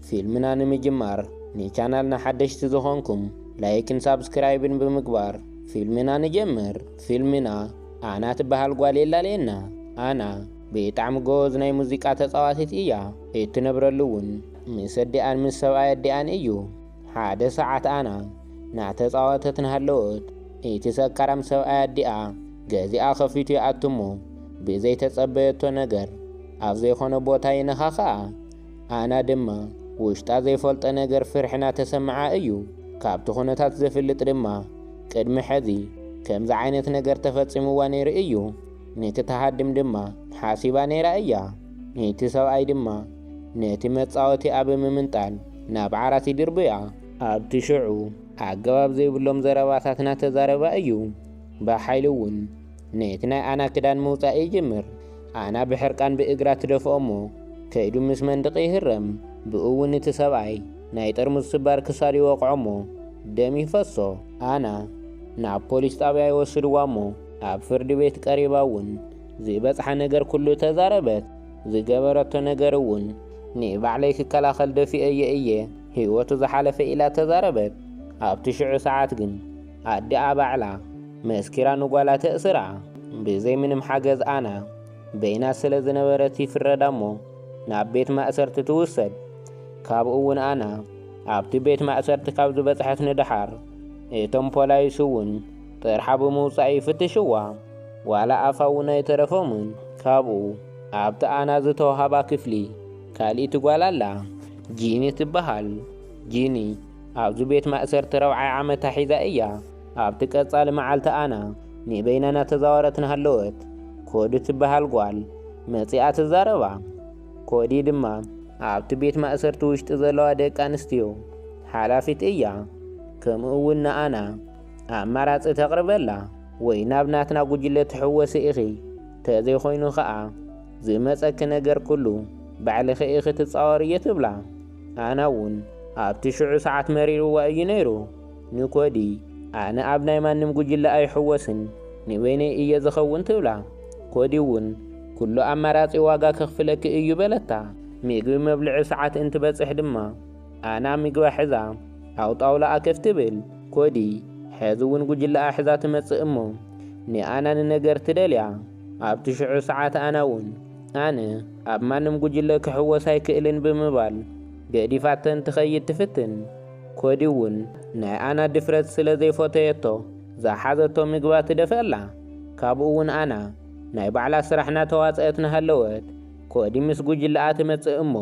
ፊልምና ንምጅማር ንቻናልና ሓደሽቲ ዝኾንኩም ላይክን ሳብስክራይብን ብምግባር ፊልምና ንጀምር። ፊልምና ኣና ትበሃል ጓል የላልየና። ኣና ብጣዕሚ ጎበዝ ናይ ሙዚቃ ተጻዋቲት እያ። እትነብረሉ እውን ምስ ኣዲኣን ምስ ሰብኣይ ኣዲኣን እዩ። ሓደ ሰዓት ኣና ናተጻወተት ናሃለወት፣ እቲ ሰካራም ሰብኣይ ኣዲኣ ገዚኣ ከፊቱ ይኣቱ እሞ ብዘይተጸበየቶ ነገር ኣብ ዘይኮነ ቦታ ይነኻኽኣ። ኣና ድማ ውሽጣ ዘይፈልጦ ነገር ፍርሒ ናተሰምዓ እዩ። ካብቲ ኩነታት ዘፍልጥ ድማ ቅድሚ ሕዚ ከምዚ ዓይነት ነገር ተፈጺምዋ ነይሩ እዩ። ንክትሃድም ድማ ሓሲባ ነይራ እያ። እቲ ሰብኣይ ድማ ነቲ መጻወቲኣ ብምምንጣል ናብ ዓራት ይድርብያ። ኣብቲ ሽዑ ኣገባብ ዘይብሎም ዘረባታት ናተዛረባ እዩ። ብሓይሊ እውን ነቲ ናይ ኣና ክዳን ምውጻእ ይጅምር። ኣና ብሕርቃን ብእግራ ትደፍኦ እሞ ከይዱ ምስ መንድቕ ይህረም። ብኡ እውን እቲ ሰብኣይ ናይ ጠርሙዝ ስባር ክሳዱ ይወቕዖ እሞ ደም ይፈሶ። ኣና ናብ ፖሊስ ጣብያ ይወስድዋ እሞ ኣብ ፍርዲ ቤት ቀሪባ እውን ዝበጽሓ ነገር ኩሉ ተዛረበት። ዝገበረቶ ነገር እውን ንባዕለይ ክከላኸል ደፊኤየ እየ ህይወቱ ዝሓለፈ ኢላ ተዛረበት። ኣብቲ ሽዑ ሰዓት ግን ኣዲኣ ባዕላ መስኪራ ንጓላ ተእስራ። ብዘይ ምንም ሓገዝ ኣና በይና ስለ ዝነበረት ይፍረዳ እሞ ናብ ቤት ማእሰርቲ ትውሰድ። ካብኡ እውን ኣና ኣብቲ ቤት ማእሰርቲ ካብ ዝበጽሐት ንደሓር እቶም ፖላይስ እውን ጥርሓ ብምውጻእ ይፍትሽዋ። ዋላ ኣፋ እውን ኣይተረፎምን። ካብኡ ኣብቲ ኣና ዝተውሃባ ክፍሊ ካልኢቲ ጓል ኣላ፣ ጂኒ ትበሃል። ጂኒ ኣብዚ ቤት ማእሰርቲ ረብዓይ ዓመታ ሒዛ እያ። ኣብቲ ቀጻሊ መዓልቲ ኣና ንበይና እናተዛወረት እናሃለወት ኮዲ ትበሃል ጓል መጺኣ ትዛረባ። ኮዲ ድማ ኣብቲ ቤት ማእሰርቲ ውሽጢ ዘለዋ ደቂ ኣንስትዮ ሓላፊት እያ። ከምኡ እውን ንኣና ኣማራጺ ተቕርበላ፣ ወይ ናብ ናትና ጉጅለ ትሕወሲ ኢኺ፣ ተዘይኮይኑ ኸኣ ዝመጸኪ ነገር ኩሉ ባዕልኺ ኢኺ ትጻወርዮ ትብላ። ኣና እውን ኣብቲ ሽዑ ሰዓት መሪርዋ እዩ ነይሩ። ንኮዲ ኣነ ኣብ ናይ ማንም ጉጅለ ኣይሕወስን፣ ንበይነይ እየ ዝኸውን ትብላ። ኮዲ እውን ኩሉ ኣማራጺ ዋጋ ከኽፍለኪ እዩ በለታ። ምግቢ መብልዒ ሰዓት እንትበጽሕ ድማ ኣና ምግባ ሕዛ ኣብ ጣውላኣ ከፍ ትብል። ኮዲ ሕዚ እውን ጉጅለኣ ሕዛ ትመጽእ እሞ ንኣና ንነገር ትደልያ። ኣብቲ ሽዑ ሰዓት ኣና እውን ኣነ ኣብ ማንም ጉጅለ ክሕወስ ኣይክእልን ብምባል ገዲፋተን ትኸይድ ትፍትን። ኮዲ እውን ናይ ኣና ድፍረት ስለ ዘይፈተየቶ ዝሓዘቶ ምግባ ትደፍኣላ። ካብኡ እውን ኣና ናይ ባዕላ ስራሕ እናተዋፀአት እናሃለወት ኮዲ ምስ ጉጅለኣ ትመጽእ እሞ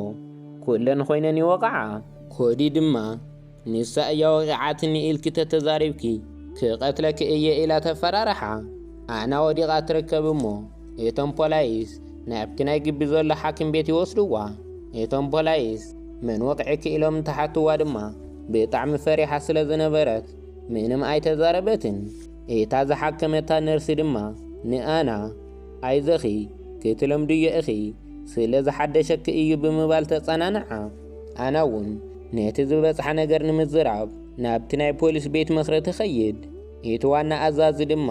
ኩለን ኮይነን ይወቕዓ። ኮዲ ድማ ንሳ እያ ወቒዓትኒ ኢልኪ ተተዛሪብኪ ክቐትለኪ እየ ኢላ ተፈራርሓ። ኣና ወዲቓ ትርከብ እሞ እቶም ፖላይስ ናብቲ ናይ ግቢ ዘሎ ሓኪም ቤት ይወስድዋ። እቶም ፖላይስ መን ወቒዕኪ ኢሎም እንትሓትዋ ድማ ብጣዕሚ ፈሪሓ ስለ ዝነበረት ምንም ኣይተዛረበትን። እታ ዝሓከመታ ነርሲ ድማ ንኣና ኣይዘኺ ክትለምድዮ ኢኺ ስለ ዝሓደሸኪ እዩ ብምባል ተጸናንዓ። ኣና እውን ነቲ ዝበጽሓ ነገር ንምዝራብ ናብቲ ናይ ፖሊስ ቤት ምኽሪ ትኸይድ። እቲ ዋና ኣዛዚ ድማ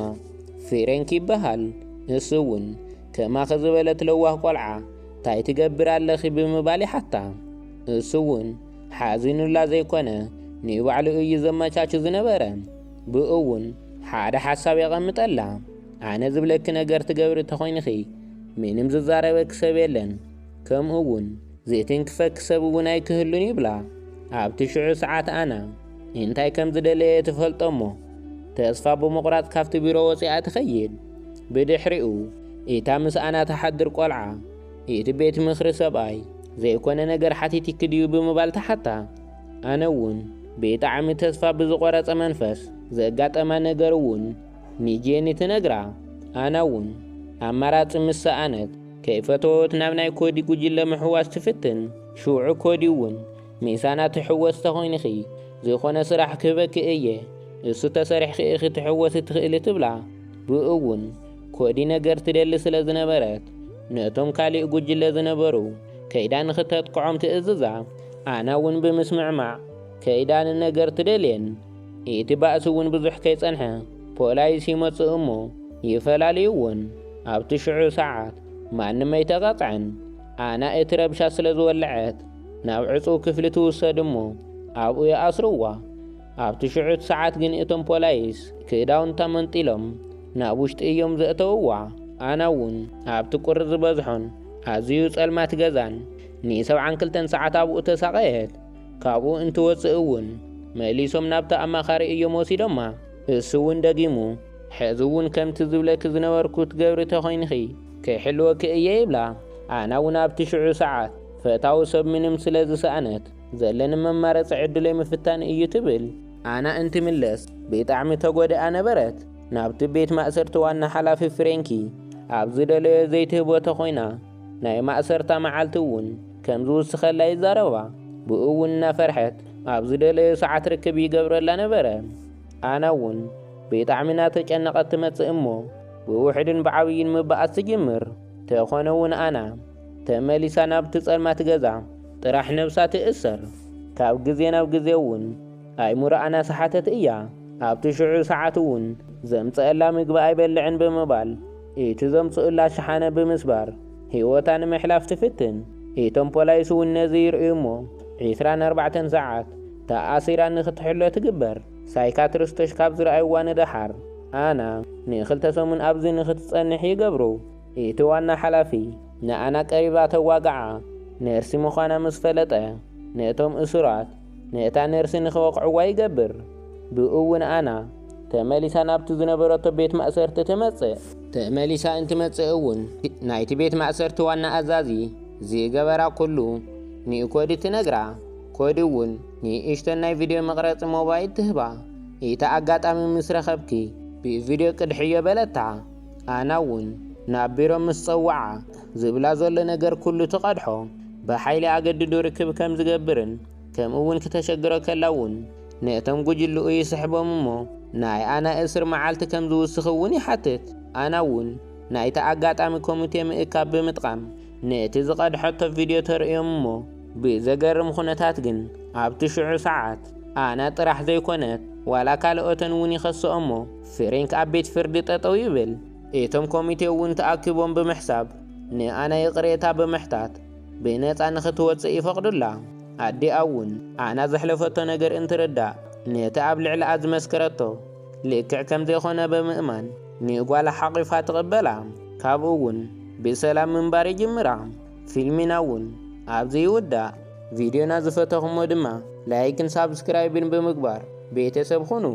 ፍሬንክ ይበሃል። ንሱ እውን ከማኺ ዝበለት ለዋህ ቆልዓ ታይ ትገብር ኣለኺ ብምባል ይሓታ። እሱ እውን ሓዚኑላ ዘይኮነ ንባዕሉ እዩ ዘመቻቹ ዝነበረ። ብኡ እውን ሓደ ሓሳብ የቐምጠላ። ኣነ ዝብለኪ ነገር ትገብሪ ተኾይንኺ ምንም ዝዛረበኪ ሰብ የለን። ከምኡ እውን ዝትንክፈኪ ሰብ እውን ኣይክህሉን ይብላ። ኣብቲ ሽዑ ሰዓት ኣና እንታይ ከም ዝደለየ ትፈልጦ እሞ ተስፋ ብምቑራጽ ካብቲ ቢሮ ወጺኣ ትኸይድ። ብድሕሪኡ እታ ምስ ኣና ትሓድር ቆልዓ እቲ ቤት ምኽሪ ሰብኣይ ዘይኮነ ነገር ሓቲትኪ ድዩ ብምባል ትሓታ። ኣነ እውን ብጣዕሚ ተስፋ ብዝቖረጸ መንፈስ ዘጋጠማ ነገር እውን ንጄኒ ትነግራ። ኣና እውን ኣማራጺ ምስ ሰኣነት ከይፈተወት ናብ ናይ ኮዲ ጉጅለ ምሕዋስ ትፍትን። ሽዑ ኮዲ እውን ምሳና ትሕወስ ተኾይንኺ ዝኾነ ስራሕ ክህበኪ እየ፣ እሱ ተሰሪሕኺ ኢኺ ትሕወሲ ትኽእሊ ትብላ። ብኡ እውን ኮዲ ነገር ትደሊ ስለ ዝነበረት ነቶም ካሊእ ጉጅለ ዝነበሩ ከይዳ ንኽተጥቅዖም ትእዝዛ። ኣና እውን ብምስምዕማዕ ከይዳ ንነገር ትደልየን። እቲ ባእሲ እውን ብዙሕ ከይጸንሐ ፖላይስ ይመጽእ እሞ ይፈላልይዎን። ኣብቲ ሽዑ ሰዓት ማንም ኣይተቐጽዐን። ኣና እቲ ረብሻ ስለ ዝወለዐት ናብ ዕጹው ክፍሊ ትውሰድ እሞ ኣብኡ ይኣስርዋ። ኣብቲ ሽዑ ሰዓት ግን እቶም ፖላይስ ክዳውንታ መንጢሎም ናብ ውሽጢ እዮም ዘእተውዋ። ኣና እውን ኣብቲ ቁሪ ዝበዝሖን ኣዝዩ ጸልማት ገዛን ንሰብዓን ክልተን ሰዓት ኣብኡ ተሳቐየት። ካብኡ እንትወጽእ እውን መሊሶም ናብቲ ኣማኻሪ እዮም ወሲዶማ። እሱ እውን ደጊሙ፣ ሕዚ እውን ከምቲ ዝብለኪ ዝነበርኩ ትገብሪ ተኾይንኺ ክሕልወኪ እየ ይብላ። ኣና እውን ኣብቲ ሽዑ ሰዓት ፈታዊ ሰብ ምንም ስለ ዝሰኣነት ዘለኒ መማረፂ ዕድለይ ምፍታን እዩ ትብል። ኣና እንትምለስ ብጣዕሚ ተጎድኣ ነበረት። ናብቲ ቤት ማእሰርቲ ዋና ሓላፊ ፍሬንኪ ኣብ ዝደለዮ ዘይትህቦ ተኾይና ናይ ማእሰርታ መዓልቲ እውን ከም ዝውስኸላ ይዛረባ። ብኡ እውን እናፈርሐት ኣብ ዝደለዮ ሰዓት ርክብ ይገብረላ ነበረ። ኣና እውን ብጣዕሚ እናተጨነቐት ትመጽእ እሞ ብውሕድን ብዓብይን ምበኣስ ትጅምር። ተኾነ እውን ኣና ተመሊሳ ናብቲ ጸልማት ገዛ ጥራሕ ነብሳ ትእሰር። ካብ ግዜ ናብ ግዜ እውን ኣይሙረኣ እናሰሓተት እያ። ኣብቲ ሽዑ ሰዓት እውን ዘምጸአላ ምግቢ ኣይበልዕን ብምባል እቲ ዘምጽኡላ ሸሓነ ብምስባር ህይወታ ንምሕላፍ ትፍትን። እቶም ፖላይስ እውን ነዚ ይርእዩ እሞ ዒስራን ኣርባዕተን ሰዓት ተኣሲራ ንክትሕሎ ትግበር። ሳይካትሪስቶች ካብ ዝረኣይዋ ንደሓር ኣና ንክልተ ሰሙን ኣብዚ ንክትጸንሕ ይገብሩ። እቲ ዋና ሓላፊ ንኣና ቀሪባ ተዋግዓ ነርሲ ምዃና ምስ ፈለጠ ነቶም እሱራት ነታ ነርሲ ንክወቕዕዋ ይገብር። ብኡ እውን ኣና ተመሊሳ ናብቲ ዝነበረቶ ቤት ማእሰርቲ ትመጽእ። ተመሊሳ እንትመጽእ እውን ናይቲ ቤት ማእሰርቲ ዋና ኣዛዚ ዝገበራ ኩሉ ንኮዲ ትነግራ። ኮዲ እውን ንእሽቶን ናይ ቪድዮ መቕረጺ ሞባይል ትህባ። እቲ ኣጋጣሚ ምስ ረኸብኪ ብቪድዮ ቅድሕዮ በለታ። ኣና እውን ናብ ቢሮ ምስ ጸውዓ ዝብላ ዘሎ ነገር ኩሉ ትቐድሖ። ብሓይሊ ኣገድዱ ርክብ ከም ዝገብርን ከምኡ እውን ክተሸግሮ ከላ እውን ነቶም ጉጅልኡ ይስሕቦም እሞ ናይ ኣና እስር መዓልቲ ከም ዝውስኽ እውን ይሓትት። ኣና እውን ናይቲ ኣጋጣሚ ኮሚቴ ምእካብ ብምጥቃም ነቲ ዝቐድሐቶ ቪድዮ ተርእዮም እሞ ብዘገርም ኩነታት ግን ኣብቲ ሽዑ ሰዓት ኣና ጥራሕ ዘይኮነት ዋላ ካልኦተን እውን ይኸስኦ እሞ ፍሬንክ ኣብ ቤት ፍርዲ ጠጠው ይብል። እቶም ኮሚቴ እውን ተኣኪቦም ብምሕሳብ ንኣና ይቕሬታ ብምሕታት ብነጻ ንኽትወጽእ ይፈቕዱላ። ኣዲኣ እውን ኣና ዘሕለፈቶ ነገር እንትርዳእ ነቲ ኣብ ልዕሊኣ ዝመስከረቶ ልክዕ ከም ዘይኮነ ብምእማን ንጓላ ሓቒፋ ትቕበላ። ካብኡ እውን ብሰላም ምንባር ይጅምራ። ፊልሚና እውን ኣብዚ ይውዳእ። ቪድዮና ዝፈተኹሞ ድማ ላይክን ሳብስክራይብን ብምግባር ቤተሰብ ኩኑ።